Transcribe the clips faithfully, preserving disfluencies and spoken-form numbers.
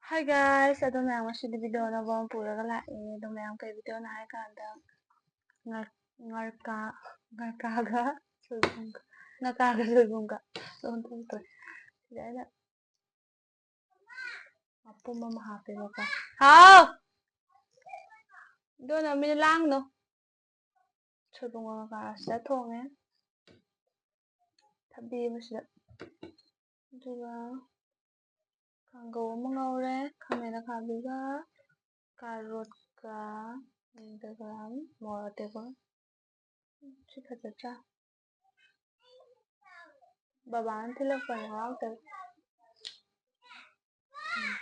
Hi guys, ꯑꯗꯣ ꯃꯌꯥꯝ ꯉꯁꯤꯗꯤ video ꯑꯅꯧꯕ ꯑꯃ ꯄꯨꯔꯒ ꯂꯥꯛꯑꯦ꯫ ꯑꯗꯣ ꯃꯌꯥꯝ ꯀꯩ video ꯅꯣ ꯍꯥꯏ ꯀꯥꯟꯗ ꯉꯥ-, ꯉꯥꯔꯀꯥ-, ꯉꯥꯔꯀꯥꯒ ꯁꯣꯏꯕꯨꯝꯒ, ꯉꯥꯔꯀꯥꯒ ꯁꯣꯏꯕꯨꯝꯒ ꯑꯣꯟꯊꯣꯛꯇ꯭ꯔꯦ꯫ ꯁꯤꯗ ꯑꯩꯅ ꯃꯄꯨꯝ ꯑꯃ ꯍꯥꯞꯄꯦꯕꯀꯣ꯫ ꯍꯥꯎ! ꯑꯗꯣ ꯅꯃꯤꯅ ꯂꯥꯡꯅꯣ꯫ ꯁꯣꯏꯕꯨꯝꯒ ꯉꯥꯔꯀꯥꯒ ꯁꯤꯗ ꯊꯣꯡꯉꯦ꯫ ꯊꯕꯤ ꯑꯃ ꯁꯤꯗ꯫ ꯑꯗꯨꯒ ꯀꯥꯡꯒꯧ ꯑꯃ ꯉꯧꯔꯦ, ꯈꯥꯃꯦꯟ ꯑꯈꯥꯕꯤꯒ, ꯀꯥꯔꯣꯠꯀ, ꯑꯗꯨꯒ ꯃꯣꯔꯣꯛ ꯑꯇꯦꯛꯄ꯫ ꯁꯤ ꯐꯖꯗ꯭ꯔꯥ? ꯕꯕꯥꯅ ꯊꯤꯜꯂꯛꯄꯅꯦ, ꯍꯔꯥꯎꯇꯕ꯫ ꯎꯝ꯫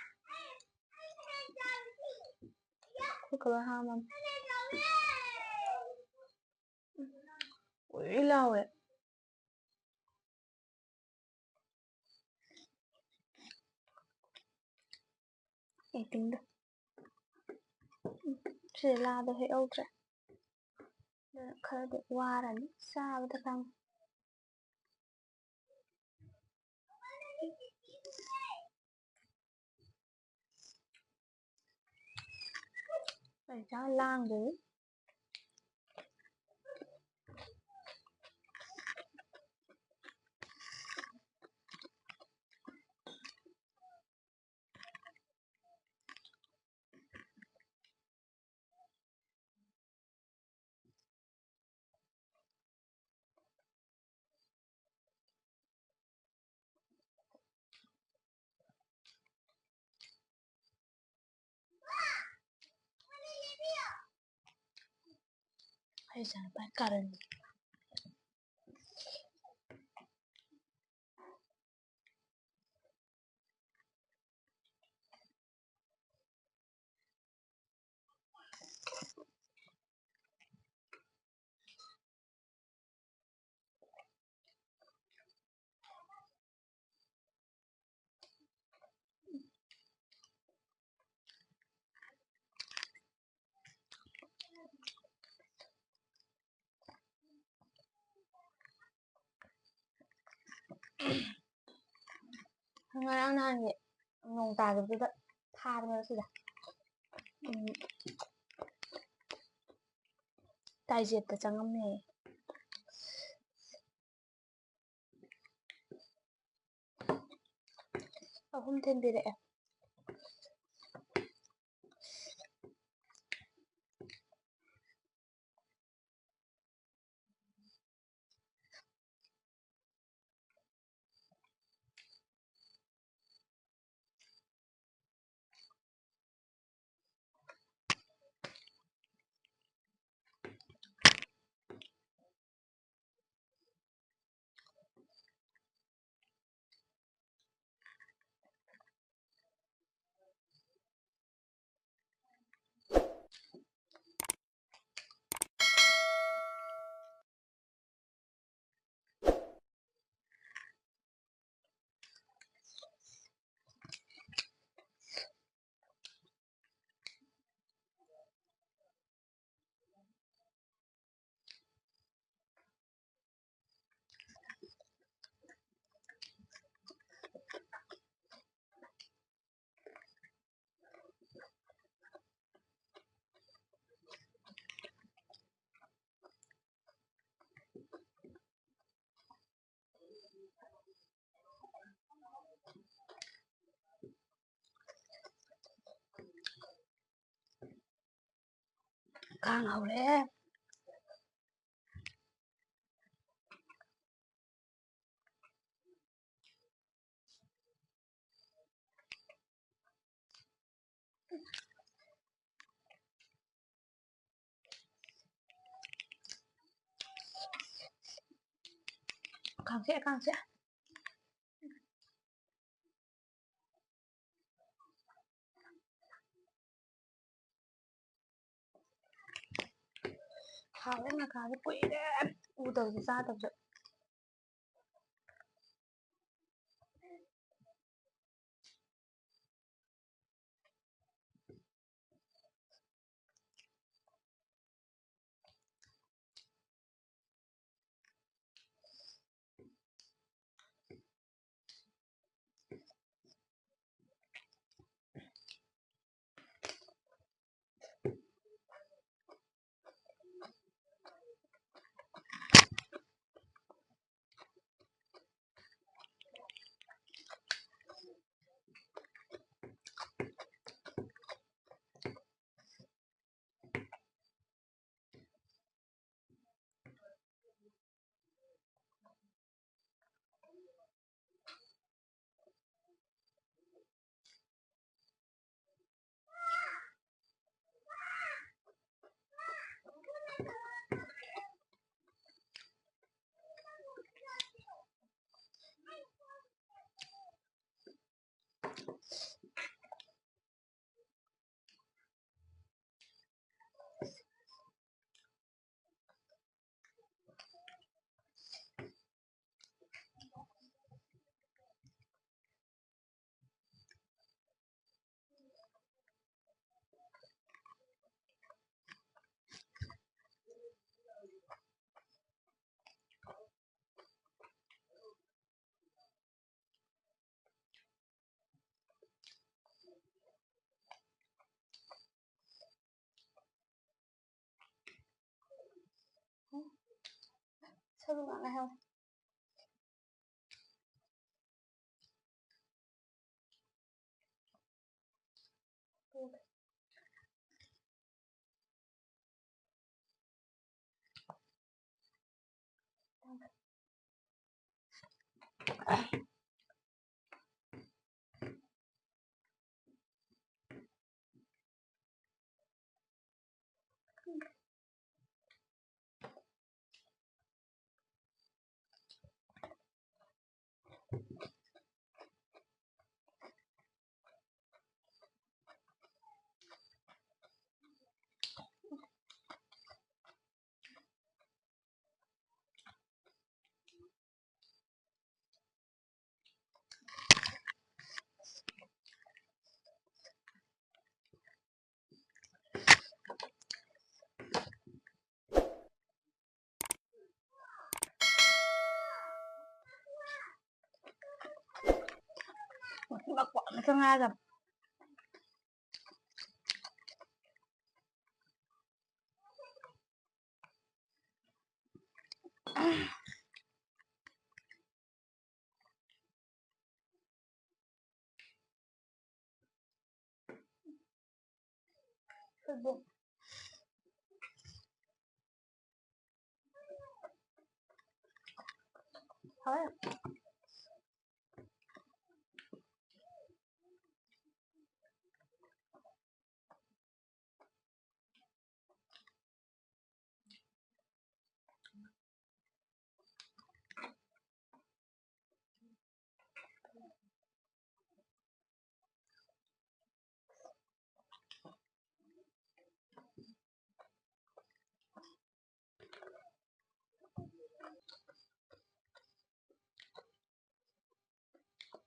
ꯈꯨꯠꯀ ꯂꯣꯏ ꯍꯥꯝꯃꯅꯤ꯫ ꯎꯝ꯫ ꯎꯏ ꯂꯥꯎꯋꯦ꯫ Acting ꯗꯣ꯫ ꯎꯝ, ꯁꯤꯗ ꯂꯥꯗꯣ ꯍꯦꯛꯍꯧꯗ꯭ꯔꯦ꯫ ꯑꯗꯨꯅ ꯈꯔꯗꯤ ꯋꯥꯔꯅꯤ ꯆꯥꯕꯗ ꯈꯪꯉꯦ꯫ ꯑꯩ ꯆꯥ ꯂꯥꯡꯗ꯭ꯔꯤ꯫ ꯑꯩ ꯏꯆꯥꯅꯨꯄꯥ ꯀꯥꯔꯟ꯫ ꯉꯔꯥꯡ ꯅꯍꯥꯟꯒꯤ ꯅꯣꯡ ꯇꯥꯈꯤꯕꯗꯨꯗ ꯊꯥꯕꯅꯦꯕ ꯁꯤꯗ꯫ ꯎꯝ, ꯇꯥꯏꯖꯦꯞꯇ ꯆꯪꯉꯝꯃꯦ꯫ ꯑꯍꯨꯝ ꯊꯤꯟꯕꯤꯔꯛꯑꯦ꯫ ꯀꯥꯡ ꯍꯧꯔꯛꯑꯦ꯫ ꯀꯥꯡ ꯆꯤꯛꯑꯦ, ꯀꯥꯡ ꯆꯤꯛꯑꯦ꯫ ꯍꯥꯎꯋꯦ ꯉꯥꯈꯥꯁꯦ, ꯀꯨꯏꯔꯦ ꯎꯗꯕꯁꯨ ꯆꯥꯗꯕꯁꯨ꯫ ꯇꯔꯨꯛ ꯉꯥꯛ ꯉꯥꯏꯍꯧꯔꯦ꯫ ꯃꯀꯨ ꯑꯃꯇ ꯉꯥꯏꯔꯕ꯫ ꯁꯣꯏꯕꯨꯝ꯫ ꯍꯣꯏ꯫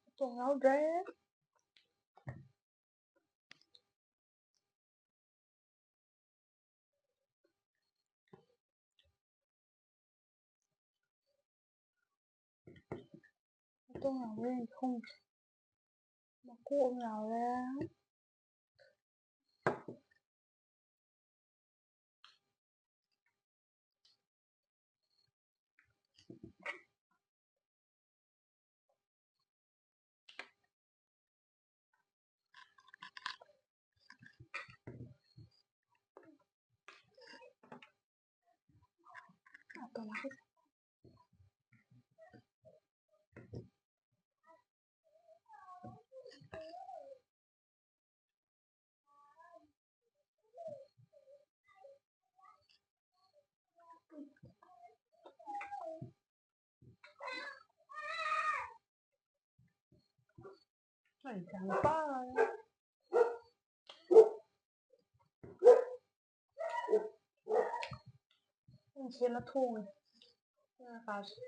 ꯃꯇꯣꯡ ꯌꯥꯎꯗ꯭ꯔꯦ꯫ ꯃꯇꯣꯡ ꯌꯥꯎꯕ꯭ꯔꯥ ꯌꯦꯡꯒꯦ ꯈꯣꯡꯁꯦ꯫ ꯃꯀꯣꯛ ꯑꯃ ꯌꯥꯎꯔꯦ꯫ ꯑꯩ ꯌꯥꯝ ꯄꯥꯔꯦ꯫ ꯏꯆꯦꯅ ꯊꯣꯡꯉꯦ꯫ ꯉꯥ ꯀꯥꯁꯦ꯫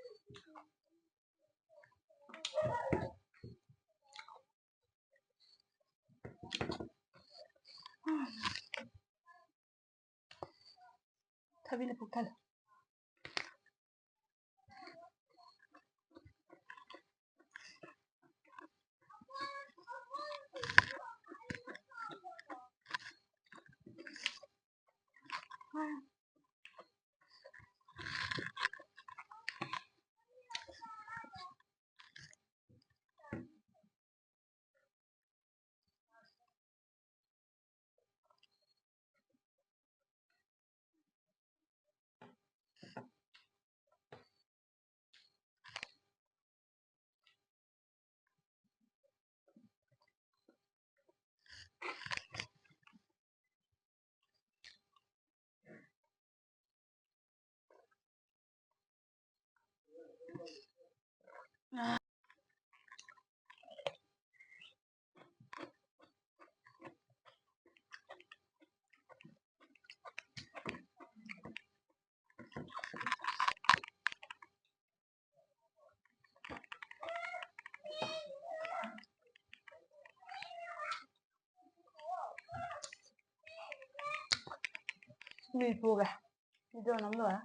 ꯊꯕꯤꯅ ꯄꯨꯛ ꯊꯜꯂꯦ꯫ ꯃꯤ ꯄꯨꯒꯦ꯫ ꯚꯤꯗꯤꯑꯣ ꯅꯝ ꯂꯣꯏꯔꯦ꯫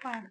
ꯄꯥꯝꯃꯦ꯫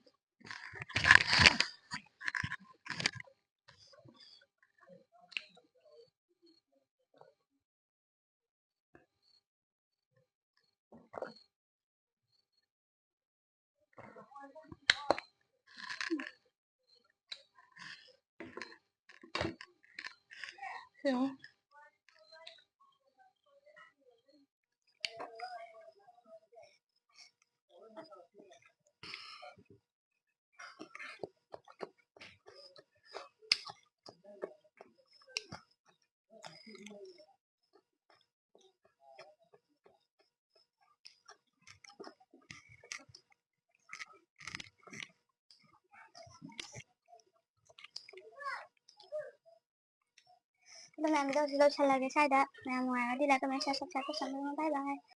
ꯑꯗꯣ ꯃꯌꯥꯝ, video ꯁꯤ ꯂꯣꯏꯁꯤꯜꯂꯒꯦ ꯁ꯭ꯋꯥꯏꯗ꯫ ꯃꯌꯥꯝ ꯅꯨꯡꯉꯥꯏꯔꯗꯤ like, comment, share, subscribe ꯇꯧꯁꯟꯕꯤꯔꯝꯃꯣ꯫ Bye bye꯫